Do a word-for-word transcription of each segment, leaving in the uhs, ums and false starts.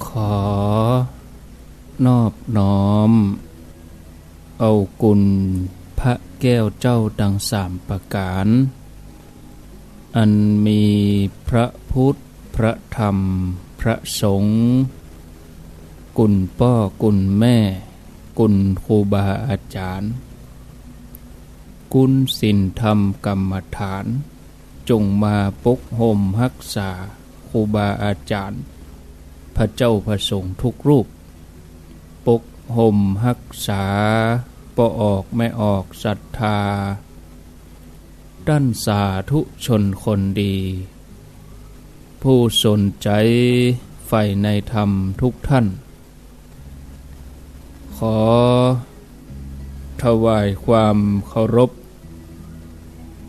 ขอนอบน้อมเอาคุณพระแก้วเจ้าตังสามประก๋าน อันมีพระพุทธ พระธรรม พระสงฆ์ คุณป้อ คุณแม่ คุณครูบาอาจ๋ารย์ คุณศีลธรรมกรรมฐาน จงมาปกฮ่มฮักษาครูบาอาจ๋ารย์ พระเจ้าพระสงฆ์ทุกรูป ปกฮ่มฮักษาป้อออกแม่ออกศรัทธา ต้านสาธุชนคนดี ผู้สนใจ๋ใฝ่ในธรรมทุกท่าน ขอถวายความเคารพ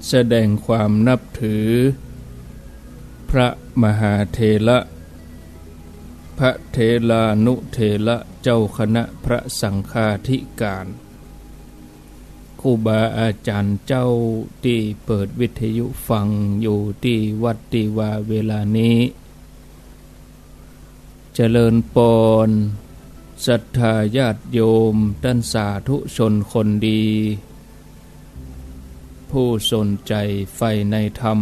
แสดงความนับถือ พระมหาเถระ พระเถรานุเถระ เจ้าคณะพระสังฆาธิการ ครูบาอาจ๋ารย์เจ้าตี้เปิดวิทยุฟังอยู่ตี้วัดตี้วาเวลานี้ เจริญปอน ศรัทธาญาติโยม ต้านสาธุชนคนดี ผู้สนใจ๋ใฝ่ในธรรม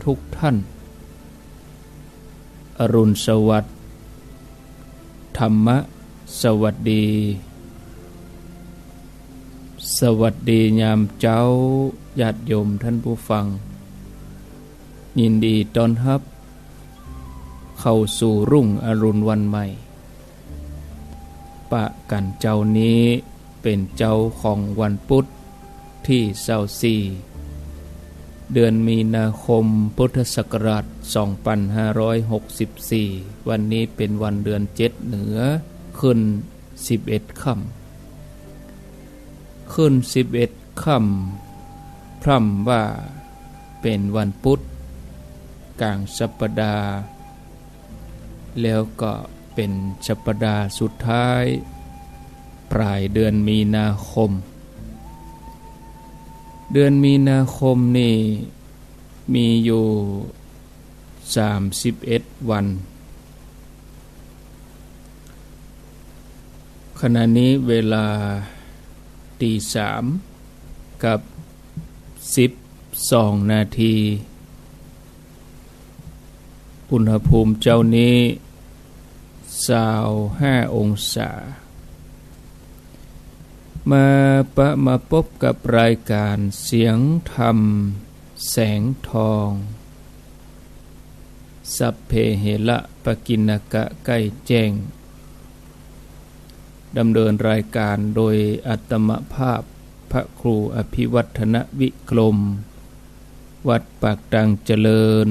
ทุกท่าน อรุณสวัสดิ์ ธรรมะสวัสดี สวัสดียามเจ๊า ญาติโยมท่านผู้ฟัง ยินดีต้อนฮับ เข้าสู่รุ่งอรุณวันใหม่ ปะกั๋นเจ๊านี้เป๋นเจ๊าของวันปุ๊ดตี้ซาวสี่ เดือนมีนาคม พุทธศักราชสองปันห้าร้อยหกสิบสี่ วันนี้เป๋นวันเดือนเจ็ดเหนือ ขึ้นสิบเอ็ดค่ำ ขึ้นสิบเอ็ดค่ำ พร่ำว่าเป๋นวันปุ๊ด ก๋างสัปดาห์ แล้วก็เป๋นสัปดาห์สุดท้าย ป๋ายเดือนมีนาคม เดือนมีนาคมนี่มีอยู่สามสิบเอ็ดวัน ขณะนี้เวลาตีสามกับสิบสองนาที อุณหภูมิเจ๊านี้ซาวห้าองศา มาปะมาปบกับรายการเสียงธรรมแสงทอง สัพเพเหระปกิณณกะ ใก้แจ้ง ดำเนินรายการโดยอาตมาภาพพระครูอภิวัฒนวิกรม วัดปากตางเจริญ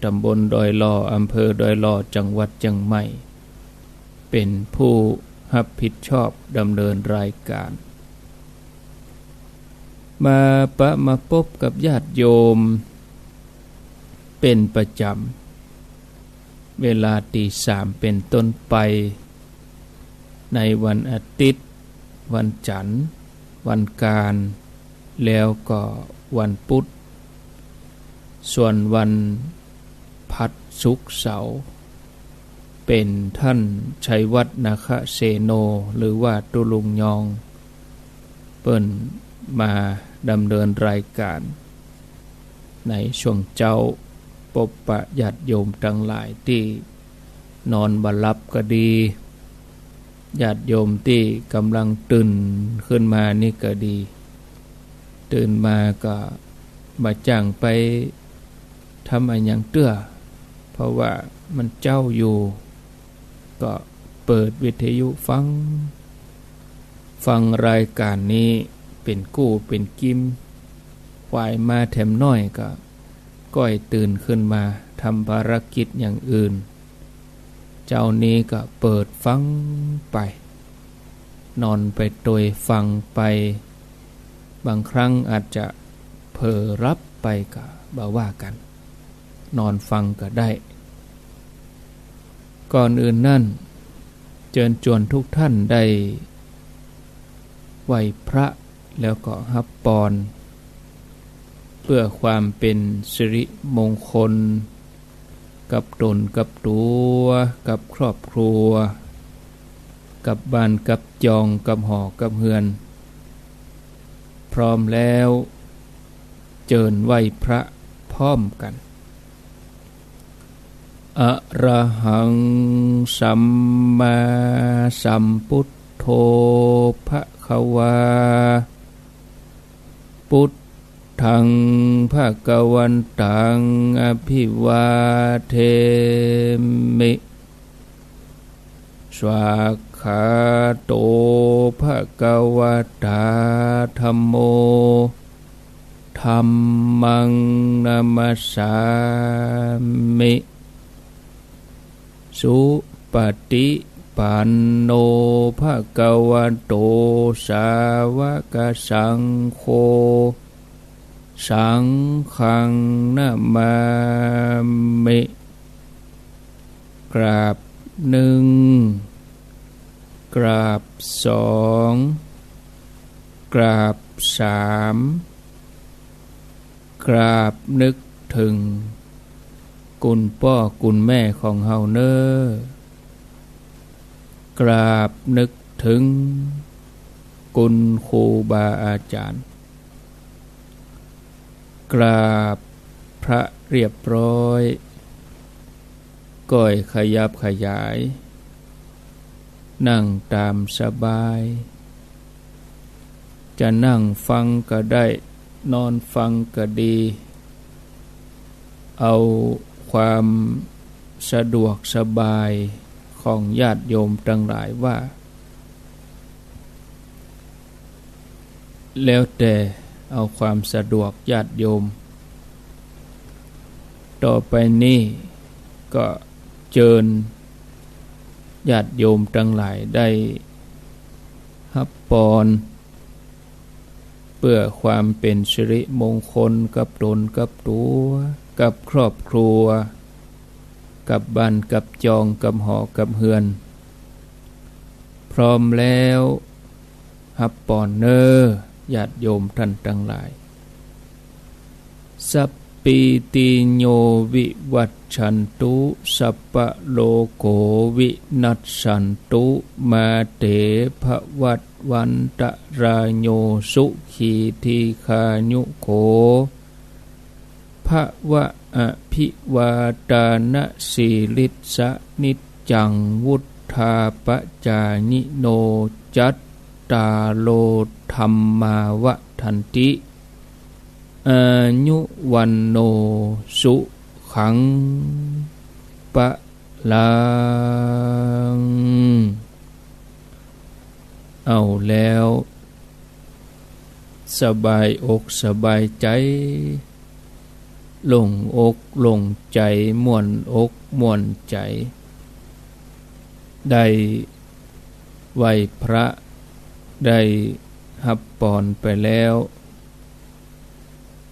ตำบลดอยหล่อ อำเภอดอยหล่อ จังหวัดเจียงใหม่ เป๋นผู้ฮับผิดชอบดำเนินรายการ มาปะมาปบกับญาติโยมเป๋นประจ๋ำ เวลาตีสามเป๋นต้นไป ในวันอาทิตย์ วันจันทร์ วันอังคาร แล้วก็วันพุธ ส่วนวันพฤหัส ศุกร์ เสาร์ เป๋นท่านชัยวัฒน์ นาคเสโน หรือว่าตุ๊ลุงยอง เปิ้นมาดำเนินรายการ ในช่วงเจ๊า ปบปะญาติโยมตังหลายตี้นอนบ่หลับก็ดี ญาติโยมตี้ก่ำลังตื่นขึ้นมานี่ก็ดี ตื่นมาก็บ่จ้างไปทำอะหยังเตื้อ เพราะว่ามันเจ๊าอยู่ ก็เปิดวิทยุฟัง ฟังรายการนี้เป๋นกู้เป๋นกิม ขวายมาแถมน้อยก็ก้อยตื่นขึ้นมาทำภารกิจอย่างอื่น เจ๊านี้ก็เปิดฟังไป นอนไปตวยฟังไป บางครั้งอาจจะเผลอหลับไปก็บ่ว่ากั๋น นอนฟังก็ได้ ก่อนอื่นนั้น เจิญจวนทุกท่านได้ไหว้พระ แล้วก็ฮับปอน เพื่อความเป๋นสิริมงคล กับต๋นกับตั๋ว กับครอบครัว กับบ้านกับจอง กับหอกับเฮือน พร้อมแล้ว เจิญไหว้พระพร้อมกั๋น อะระหัง สัมมาสัมพุทโธ ภะคะวา ปุทธัง ภะคะวันตัง อะภิวาเทมิ สวากขาโต ภะคะวะตา ธัมโม ธัมมัง นะมัสสามิ สุปะติปันโน ภะคะวะโต สาวะกะสังโฆ สังฆัง นะมามิ กราบนึ่ง กราบสอง กราบสาม กราบนึกเถิง กุณป้อกุณแม่ของเฮาเน่อ กราบนึกเถิง กุณครูบาอาจ๋ารย์ กราบพระเรียบร้อย ก้อยขยับขยาย นั่งต๋ามสบาย จะนั่งฟังก็ได้ นอนฟังก็ดี เอาความสะดวกสบายของญาติโยมตังหลายว่า แล้วแต่เอาความสะดวกญาติโยม ต่อไปนี้ก็เจิญญาติโยมตังหลายได้ฮับปอน เปื้อความเป๋นสิริมงคลกับต๋นกับตั๋ว กับครอบครัว กับบ้านกับจอง กับหอกับเฮือน พร้อมแล้วฮับปอนเน่อ ญาติโยมต้านตังหลาย สัพพีติโย วิวัชชันตุ สัพพะโรโค วินัสสันตุ มาเต ภวัตวันตะราโย สุขี ทีฆายุโข ภะวะ อะภิวาทานะสีลิสสะ นิจจัง วุฑฒาปะจายิโน จัตตาโร ธัมมา วัฑฒันติ อายุ วัณโณ สุขัง พะลัง เอาแล้ว สบายอกสบายใจ๋ โล่งอกโล่งใจ๋ ม่วนอกม่วนใจ๋ ได้ไหว้พระ ได้ฮับปอนไปแล้ว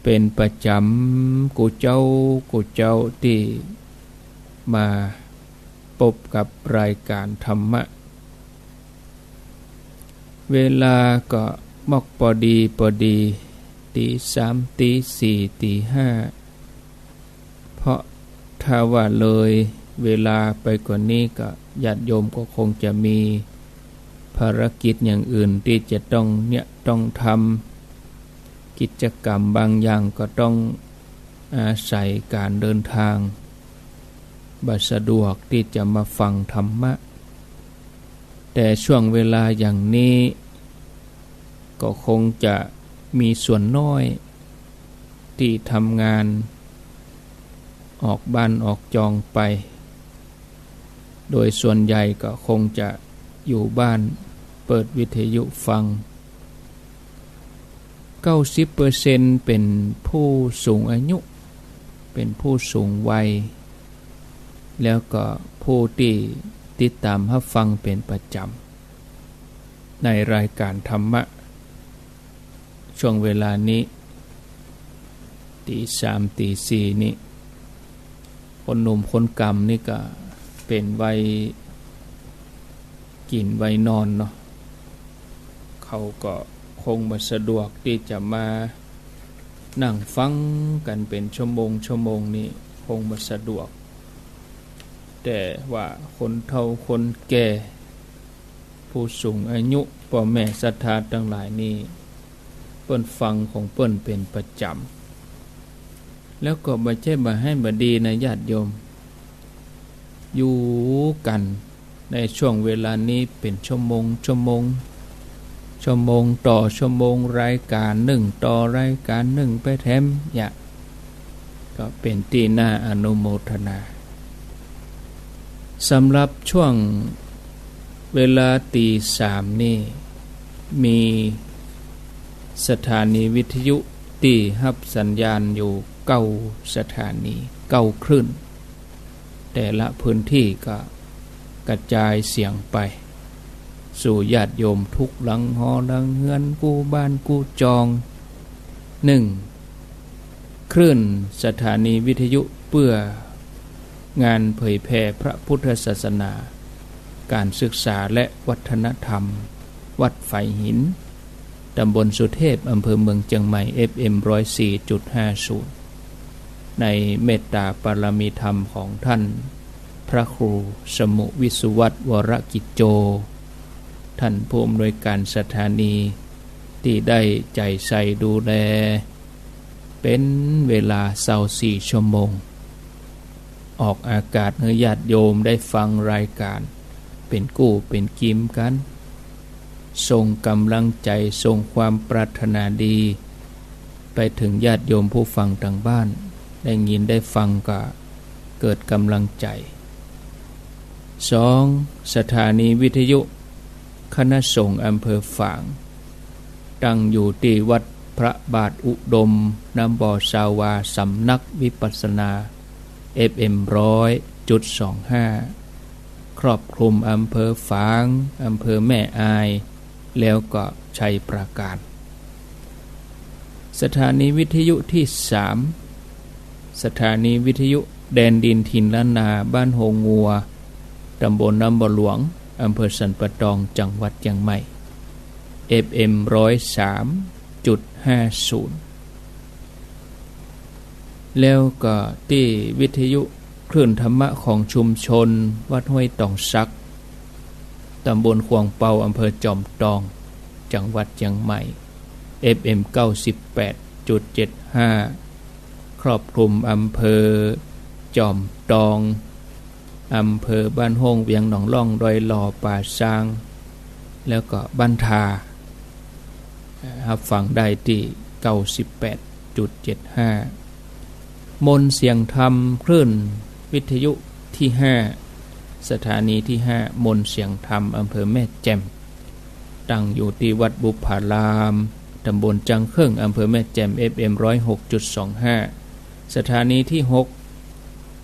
เป๋นประจ๋ำกู้เจ๊ากู้เจ๊าตี้มาปบกับรายก๋านธรรมะ เวลาก็มอกปอดีปอดี ตี๋สาม ตี๋สี่ ตี๋ห้า เพราะถ้าว่าเลยเวลาไปกว่านี้ก็ญาติโยมก็คงจะมีภารกิจอย่างอื่นตี้จะต้องเนี่ยต้องทำ กิจกรรมบางอย่างก็ต้องอาศัยก๋านเดินทาง บ่สะดวกตี้จะมาฟังธรรมะ แต่ช่วงเวลาอย่างนี้ ก็คงจะมีส่วนน้อยตี้ทำงานออกบ้านออกจองไป โดยส่วนใหญ่ก็คงจะอยู่บ้านเปิดวิทยุฟัง เก้าสิบเปอร์เซ็นต์ เป๋นผู้สูงอายุ เป๋นผู้สูงวัย แล้วก็ผู้ตี้ติดต๋ามฮับฟังเป๋นประจ๋ำ ในรายก๋านธรรมะ ช่วงเวลานี้ ตี๋สาม ตี๋สี่ นี้ คนหนุ่มคนก่ำนี่ก็เป๋นวัยกิ๋นวัยนอนเนาะ เขาก็คงบ่สะดวกตี้จะมานั่งฟังกั๋นเป๋นชั่วโมงชั่วโมงนี้ คงบ่สะดวก แต่ว่าคนเฒ่าคนแก่ ผู้สูงอายุ ป้อแม่ศรัทธาตังหลายนี่ เปิ้นฟังของเปิ้นเป๋นประจ๋ำ แล้วก็บ่ใจ้บ่าไห้บ่ดีนะญาติโยม อยู่กั๋นในช่วงเวลานี้เป๋นชั่วโมง ชั่วโมง ชั่วโมงต่อชั่วโมง รายก๋านนึ่งต่อรายก๋านนึ่งไปแถม เยียะ ก็เป๋นตี้น่าอนุโมทนา สำหรับช่วงเวลาตี๋สามนี่ มีสถานีวิทยุตี้ฮับสัญญาณอยู่เก้าสถานี เก้าคลื่น แต่ละพื้นที่ก็กระจายเสียงไปสู่ญาติโยมทุกหลังหอหลังเฮือน กู้บ้านกู้จอง นึ่ง คลื่นสถานีวิทยุเปื้องานเผยแผ่พระพุทธศาสนา ก๋านศึกษาและวัฒนธรรม วัดฝายหิน ตำบลสุเทพ อำเภอเมืองเจียงใหม่ เอฟเอ็ม ร้อยสี่จุดห้าศูนย์ ในเมตตาปารมีธรรมของท่านพระครูสมุห์วิสุวัฒน์ วรกิจโจ ท่านผู้อำนวยการสถานี ตี้ได้ใจ๋ใส่ดูแล เป๋นเวลาซาวสี่ชั่วโมง ออกอากาศหื้อญาติโยมได้ฟังรายก๋าน เป๋นกู้เป๋นกิ๋มกั๋น ส่งก๋ำลังใจ๋ ส่งความปรารถนาดี ไปเถิงญาติโยมผู้ฟังตางบ้าน ได้ยินได้ฟังก็เกิดก๋ำลังใจ๋ สอง สถานีวิทยุคณะสงฆ์อำเภอฝาง ตั้งอยู่ตี้วัดพระบาทอุดม น้ำบ่อซาวา สำนักวิปัสสนา เอฟเอ็ม ร้อยจุดสองห้า ครอบคลุมอำเภอฝาง อำเภอแม่อาย แล้วก็ชัยปราการ สถานีวิทยุตี้สาม สถานีวิทยุแดนดินถิ่นล้านนา บ้านโฮงัว ตำบลน้ำบ่อหลวง อำเภอสันป่าตอง จังหวัดเจียงใหม่ เอฟเอ็ม ร้อยสามจุดห้าศูนย์ แล้วก็ตี้วิทยุคลื่นธรรมะของชุมชนวัดห้วยตองสัก ตำบลขวางเปา อำเภอจอมตอง จังหวัดเจียงใหม่ เอฟเอ็ม เก้าสิบแปดจุดเจ็ดห้า ครอบคลุมอำเภอจอมตอง อำเภอบ้านโฮ่ง เวียงหนองล่อง ดอยหล่อ ป่าซาง แล้วก็บ้านทา ฮับฟังได้ตี้ เก้าสิบแปดจุดเจ็ดห้า มนต์เสียงธรรม คลื่นวิทยุตี้ห้า สถานีตี้ห้า มนต์เสียงธรรม อำเภอแม่แจ่ม ตั้งอยู่ตี้วัดบุพพาราม ตำบลจังเคิ่ง อำเภอแม่แจ่ม เอฟเอ็ม ร้อยหกจุดสองห้า สถานีตี้หก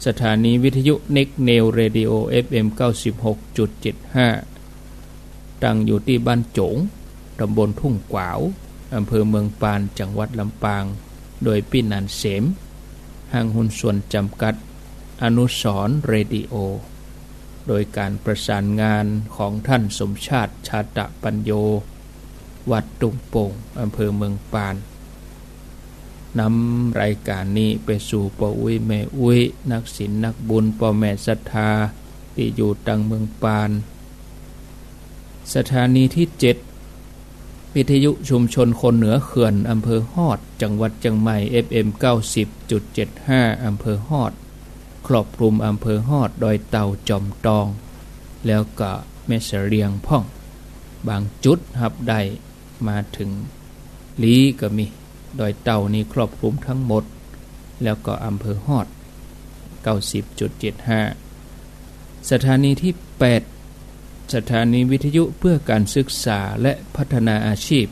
สถานีวิทยุ Next Neo Radio เอฟเอ็ม เก้าสิบหกจุดเจ็ดห้า ตั้งอยู่ตี้บ้านโจ๋ง ตำบลทุ่งกวาว อำเภอเมืองปาน จังหวัดลำปาง โดยปี้หนานเสม ห้างหุ้นส่วนจำกัดอนุสรณ์เรดิโอ โดยก๋านประสานงานของท่านสมชาติ ชาตะปัญโญ วัดตุ้งโป่ง อำเภอเมืองปาน นำรายก๋านนี้ไปสู่ป้ออุ๊ยแม่อุ๊ย นักศีลนักบุญ ป้อแม่ศรัทธาตี้อยู่ตางเมืองปาน สถานีตี้เจ็ด วิทยุชุมชนคนเหนือเขื่อน อำเภอฮอด จังหวัดเจียงใหม่ เอฟเอ็ม เก้าสิบจุดเจ็ดห้า อำเภอฮอด ครอบคลุมอำเภอฮอด ดอยเต่า จอมตอง แล้วก็แม่เสลียงพ่อง บางจุดฮับได้มาเถิงลี้ก็มี ดอยเต่านี่ครอบคลุมทั้งหมด แล้วก็อำเภอฮอด เก้าสิบจุดเจ็ดห้า สถานีตี้แปด สถานีวิทยุเพื่อการศึกษาและพัฒนาอาชีพ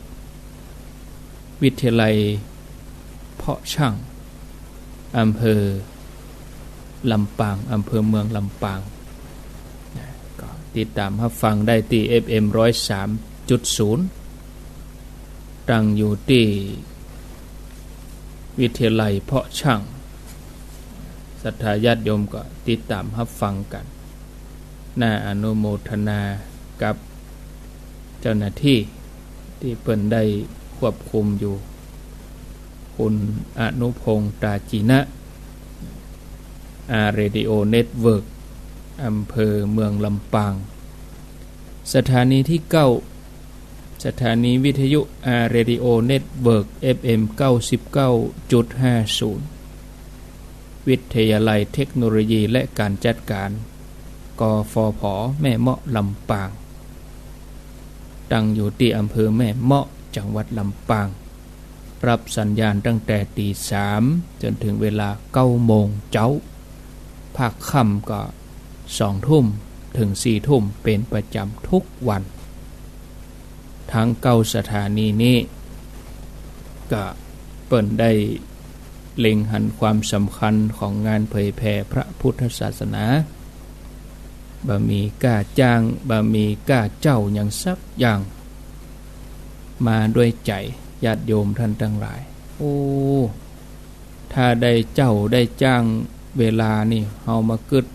วิทยาลัยเพาะช่าง อำเภอลำปาง อำเภอเมืองลำปาง นะ ก็ติดต๋ามฮับฟังได้ตี้ เอฟเอ็ม ร้อยสามจุดศูนย์ ตั้งอยู่ตี้วิทยาลัยเพาะช่าง ศรัทธาญาติโยมก็ติดต๋ามฮับฟังกั๋น น่าอนุโมทนากับเจ้าหน้าตี้ตี้เปิ้นได้ควบคุมอยู่ คุณอนุพงษ์ ตาจีนะ อาร์ เรดิโอ เน็ตเวิร์ก อำเภอเมืองลำปาง สถานีที่เก้า สถานีวิทยุ อาร์ เรดิโอ เน็ตเวิร์ก เอฟเอ็ม เก้าสิบเก้าจุดห้าศูนย์ วิทยาลัยเทคโนโลยีและการจัดการ กฟผ แม่เมาะ ลำปาง ตั้งอยู่ตี้อำเภอแม่เมาะ จังหวัดลำปาง รับสัญญาณตั้งแต่ตีสามจนถึงเวลาเก้าโมงเจ๊า ภาคค่ำก็สองทุ่มถึงสี่ทุ่มเป็นประจำทุกวัน ทั้งเก้าสถานีนี้ก็เปิ้นได้เล็งหันความสำคัญของงานเผยแผ่พระพุทธศาสนา บ่มีก้าจ้าง บ่มีก้าเจ้าหยังสักอย่าง มาด้วยใจ๋ญาติโยมท่านตังหลาย โอ้ ถ้าได้เจ้าได้จ้างเวลานี่ เฮามากึ๊ด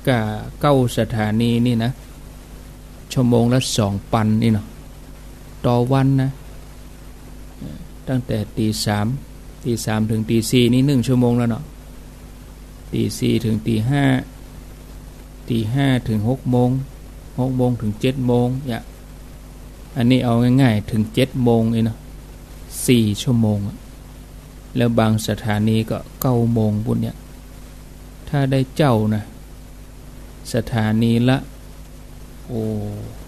ก้าเก้าสถานีนี่นะ ชั่วโมงละสองปันนี่เนาะ ต่อวันนะ ตั้งแต่ตีสาม ตีสามถึงตีสี่นี่หนึ่งชั่วโมงแล้วเนาะ ตีสี่ถึงตีห้า ตีห้าถึงหกโมง หกโมงถึงเจ็ดโมง เนี่ย อันนี้เอาง่ายๆ ถึงเจ็ดโมงเองเนาะ สี่ชั่วโมงอะ แล้วบางสถานีก็เก้าโมงปู้นเนี่ย ถ้าได้เจ้านะ สถานีละ โอ้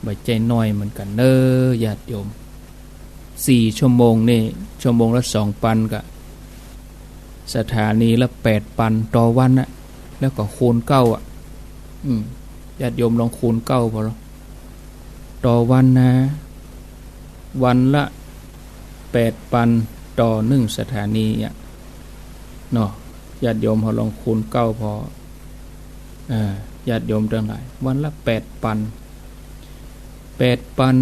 บ่ใจ้น้อยเหมือนกั๋นเน้อ ญาติโยม สี่ชั่วโมงนี่ ชั่วโมงละสองปันก็ สถานีละแปดปันต่อวันน่ะ แล้วก็คูณเก้าอะ อืม ญาติโยมลองคูณเก้าพอละ ต่อวันนะ วันละแปดปันต่อหนึ่งสถานีอะ เนาะ ญาติโยมเฮาลองคูณเก้าพอ อ่า ญาติโยมตังหลาย วันละแปดปัน แปดปัน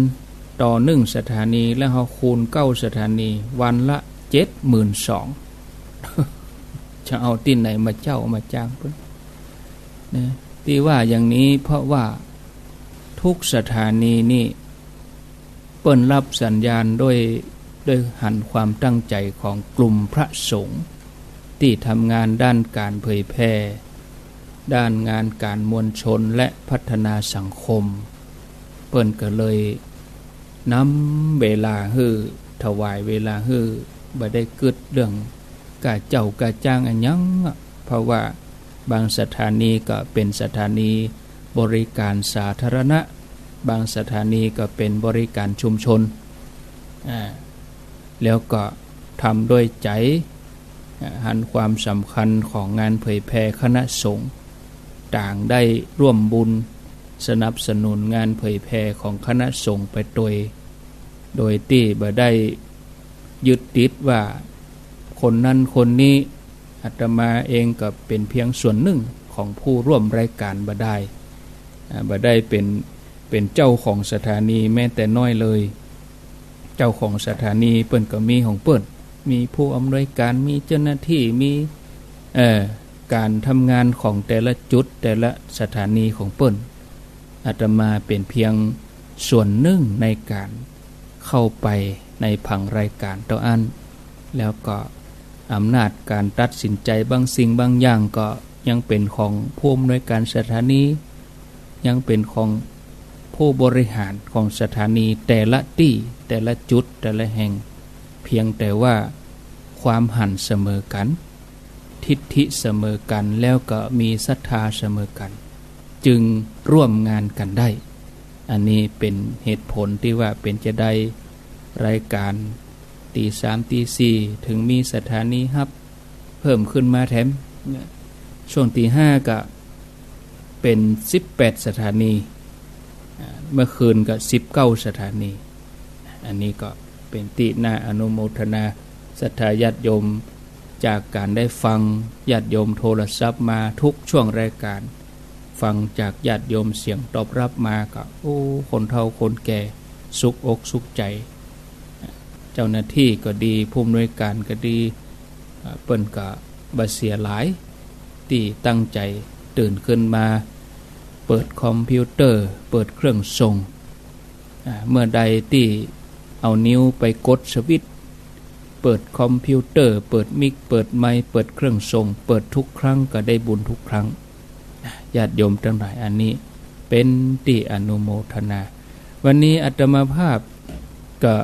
ต่อหนึ่งสถานี แล้วเฮาคูณเก้าสถานี วันละเจ็ดหมื่นสอง จะเอาตี้ไหนมาเจ้ามาจ้างเปิ้น นะ ตี้ว่าอย่างนี้เพราะว่าทุกสถานีนี่ เปิ้นรับสัญญาณด้วย ด้วยหันความตั้งใจ๋ของกลุ่มพระสงฆ์ตี้ทำงานด้านการเผยแผ่ ด้านงานการมวลชนและพัฒนาสังคม เปิ้นก็เลยนำเวลาหื้อ ถวายเวลาหื้อ บ่ได้กึ๊ดเรื่องก้าเจ้าก้าจ้างอะหยังอะ เพราะว่าบางสถานีก็เป๋นสถานีบริการสาธารณะ บางสถานีก็เป๋นบริการชุมชน อ่า แล้วก็ทำด้วยใจ๋ อ่า หันความสำคัญของงานเผยแผ่คณะสงฆ์ ต่างได้ร่วมบุญสนับสนุนงานเผยแผ่ของคณะสงฆ์ไปโดย โดยตี้บ่ได้ยึดติดว่าคนนั้นคนนี้ อาตมาเองก็เป๋นเพียงส่วนหนึ่งของผู้ร่วมรายการ บ่ได้ อ่า บ่ได้เป๋น เป๋นเจ้าของสถานีแม้แต่น้อยเลย เจ้าของสถานีเปิ้นก็มีของเปิ้น มีผู้อำนวยการ มีเจ้าหน้าตี้ มี เอ่อ การทำงานของแต่ละจุด แต่ละสถานีของเปิ้น อาตมาเป๋นเพียงส่วนหนึ่งในการเข้าไปในผังรายการเต้าอั้น แล้วก็อำนาจการตัดสินใจ๋บางสิ่งบางอย่างก็ยังเป๋นของผู้อำนวยการสถานี ยังเป๋นของผู้บริหารของสถานีแต่ละตี้ แต่ละจุด แต่ละแห่ง เพียงแต่ว่าความหันเสมอกั๋น ทิฐิเสมอกั๋น แล้วก็มีศรัทธาเสมอกั๋น จึงร่วมงานกั๋นได้ อันนี้เป๋นเหตุผลตี้ว่าเป๋นจาใดรายการตีสามตีสี่ ถึงมีสถานีฮับ เพิ่มขึ้นมาแถม ช่วงตีห้าก็เป๋นสิบแปดสถานี อ่า เมื่อคืนก็สิบเก้าสถานี อันนี้ก็เป๋นตี้น่าอนุโมทนา ศรัทธาญาติโยม จากการได้ฟัง ญาติโยมโทรศัพท์มาทุกช่วงรายการ ฟังจากญาติโยมเสียงตอบฮับมาก็ โอ้ คนเฒ่าคนแก่สุขอกสุขใจ๋ เจ้าหน้าตี้ก็ดี ผู้อำนวยการก็ดี อ่า เปิ้นก็บ่เสียหลาย ตี้ตั้งใจ๋ตื่นขึ้นมา เปิดคอมพิวเตอร์ เปิดเครื่องส่ง อ่า เมื่อใดตี้เอานิ้วไปกดสวิตช์ เปิดคอมพิวเตอร์ เปิดมิก เปิดไมค์ เปิดเครื่องส่ง เปิดทุกครั้งก็ได้บุญทุกครั้ง อ่า ญาติโยมตังหลาย อันนี้เป๋นตี้อนุโมทนา วันนี้อาตมาภาพก็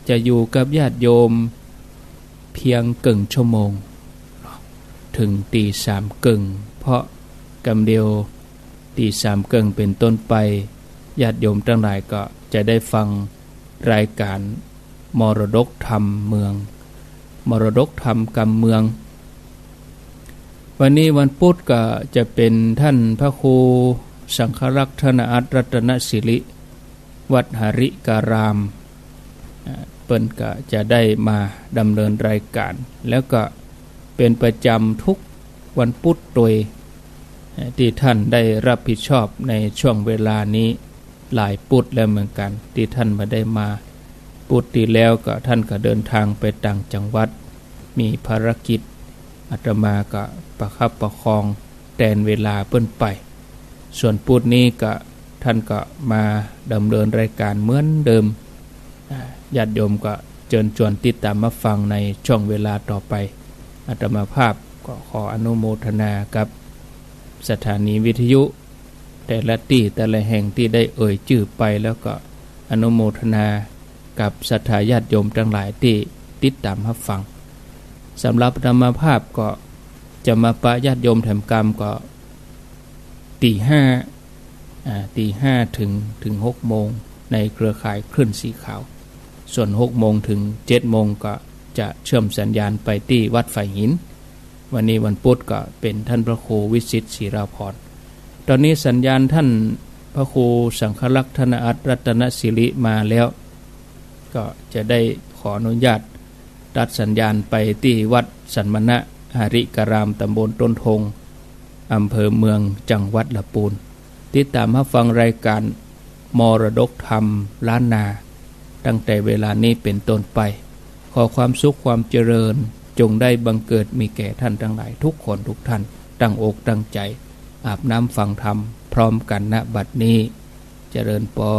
จะอยู่กับญาติโยมเพียงเกิ่งชั่วโมง เถิงตี๋สามเกิ่ง เพราะกำเดียวตี๋สามเกิ่งเป๋นต้นไป ญาติโยมตังหลายก็จะได้ฟังรายก๋านมรดกธรรมเมือง มรดกธรรมกำเมือง วันนี้วันปุธก็จะเป๋นต้านพระครูสังฆรักษ์ ธนอัตร รัตนสิริ วัดหริการาม อ่า เปิ้นก็จะได้มาดำเนินรายก๋าน แล้วก็เป๋นประจ๋ำทุกวันปุธตวย อ่า ตี้ต้านได้ฮับผิดชอบในช่วงเวลานี้หลายปุธแล้วเหมือนกั๋น ตี้ต้านบ่ได้มา ปุธตี้แล้วก็ต้านก็เดินตางไปต่างจังหวัด มีภารกิจ อาตมาก็ประคับประคองแตนเวลาเปิ้นไป ส่วนปุธนี้ก็ต้านก็มาดำเนินรายก๋านเหมือนเดิม อ่า ญาติโยมก็เจิญจวนติดต๋ามฮับฟังในช่วงเวลาต่อไป อาตมาภาพก็ขออนุโมทนากับสถานีวิทยุแต่ละตี้แต่ละแห่งตี้ได้เอ่ยจื้อไป แล้วก็อนุโมทนากับศรัทธาญาติโยมตังหลายตี้ติดต๋ามฮับฟัง สำหรับอาตมาภาพก็จะมาปะญาติโยมแถมกำก็ ตี๋ห้า อ่า ตี๋ห้าเถิง เถิงหกโมง ในเครือข่ายคลื่นสีขาว ส่วนหกโมงเถิงเจ็ดโมงก็จะเชื่อมสัญญาณไปตี้วัดฝายหิน วันนี้วันปุธก็เป๋นต้านพระครูวิสิทธิ์ ศิราภรณ์ ต๋อนนี้สัญญาณต้านพระครูสังฆรักษ์ ธนอัตร รัตนสิริมาแล้ว ก็จะได้ขออนุญาตตัดสัญญาณไปตี้วัดสันมณะหริการาม ต๋ำบลต้นทง อำเภอเมือง จังหวัดละปูน ติดต๋ามฮับฟังรายก๋านมรดกธรรมล้านนา ตั้งแต่เวลานี้เป๋นต้นไป ขอความสุขความเจริญจงได้บังเกิดมีแก่ต้านตังหลายทุกคนทุกท่าน ตั้งอกตั้งใจ๋อาบน้ำฟังธรรมพร้อมกั๋น ณ บัดนี้ เจริญปอ